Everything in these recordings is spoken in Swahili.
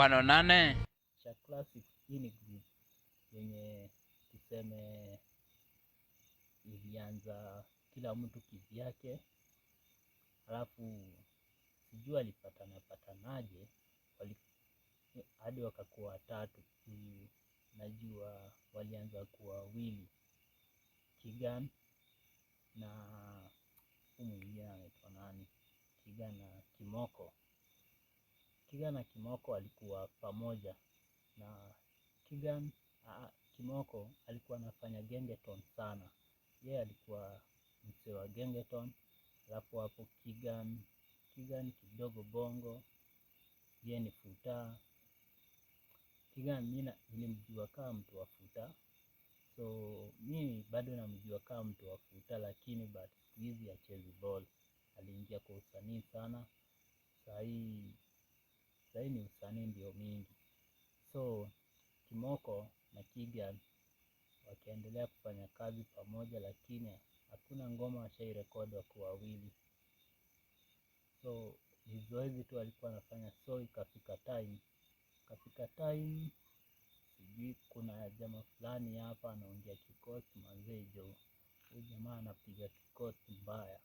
108. Sha Classics, hii ni group yenye tuseme ilianza kila mtu kivyake, alafu sijui walipatana patanaje hadi wakakuwa watatu. Najua walianza kuwa wawili, Kigan na huyu mwingine anaitwa nani, Kigan na Kimoko. Kigan na Kimoko walikuwa pamoja na Kigan. Kimoko alikuwa anafanya gengeton sana, yeye alikuwa msee wa gengeton. Alafu hapo Kigan kidogo bongo, yeye ni futa. Kigan mi nilimjua kama mtu wa futa, so mi bado namjua kama mtu wa futa, lakini but siku hizi hachezi ball, aliingia kwa usanii sana. Sahii sahii ni usanii ndio mingi. So Kimoko na Kigan wakiendelea kufanya kazi pamoja, lakini hakuna ngoma washairekodi wakiwa wawili. So ni zoezi tu alikuwa anafanya, so ikafika time sijui kuna jamaa fulani hapa anaongea Kicoast. Manzee jo, huyu jamaa anapiga Kicoast mbaya,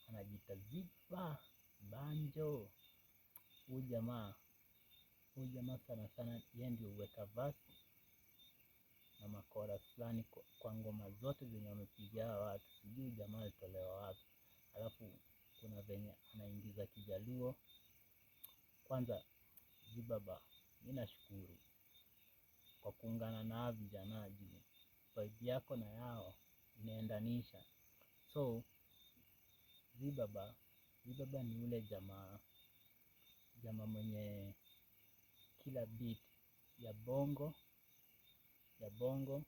anajiita Ziba Banjo. Huyu jamaa sana sana yeye ndio huweka verse na machorus fulani kwa ngoma zote zenye wamepiga hawa watu. Sijui jamaa alitolewa wapi. Alafu kuna venye anaingiza Kijaluo. Kwanza Zibaba, mi nashukuru kwa kuungana na hawa vijana juu vibe yako na yao inaendanisha. So Zibaba ni ule jamaa mwenye kila beat ya bongo,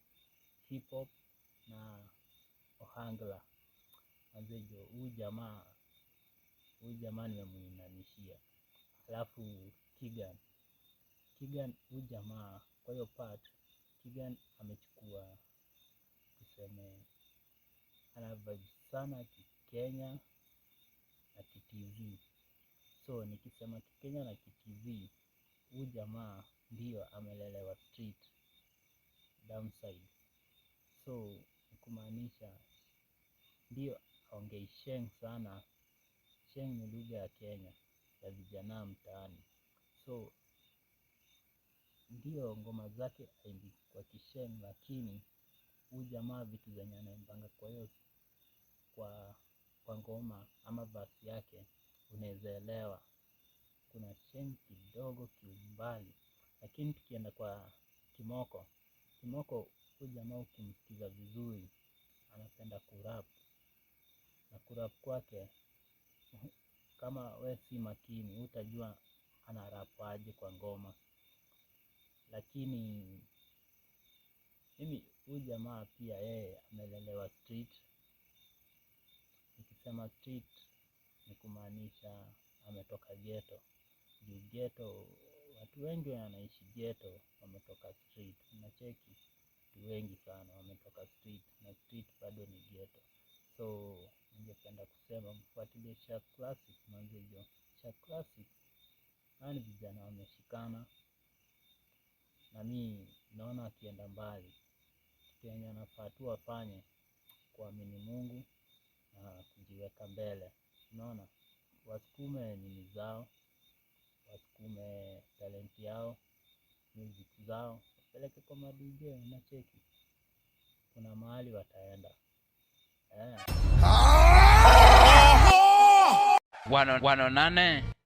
hip hop na ohangla. Manze jo, huyu jamaa nimemuinamishia. Alafu Kigan huyu jamaa kwa hiyo part, Kigan amechukua, tuseme ana vibe sana Kikenya na kiTZ. So nikisema Kikenya na kiTZ, huyu jamaa ndio amelelewa street downside. So ni kumaanisha ndio haongei Sheng sana. Sheng ni lugha ya Kenya ya vijana mtaani. So ndio ngoma zake haimbi kwa Kisheng, lakini huyu jamaa vitu zenye anaimbanga kwa hiyo kwa ngoma ama verse yake unaweza elewa. Kuna Sheng kidogo kiumbali, lakini tukienda kwa Kimoko, Kimoko huyu jamaa ukimsikiza vizuri anapenda kurap, na kurap kwake kama we si makini hutajua ana rap aje kwa ngoma. Lakini mimi huyu jamaa pia yeye amelelewa street. Nikisema street ni kumaanisha ametoka ghetto. Juu ghetto, watu wengi wanaishi ghetto wametoka street. Unacheki watu wengi sana wametoka street na street bado ni ghetto. So ningependa kusema mfuatilie Shark Classic manze jo. Shark Classic hawa ni vijana wameshikana, na mi naona wakienda mbali. Kitu yenye wanafaa tu wafanye, kuamini Mungu na kujiweka mbele. Unaona, wasukume nini zao, wasukume talent yao, music zao, wapeleke kwa ma DJ. Unacheki, kuna mahali wataenda. 108.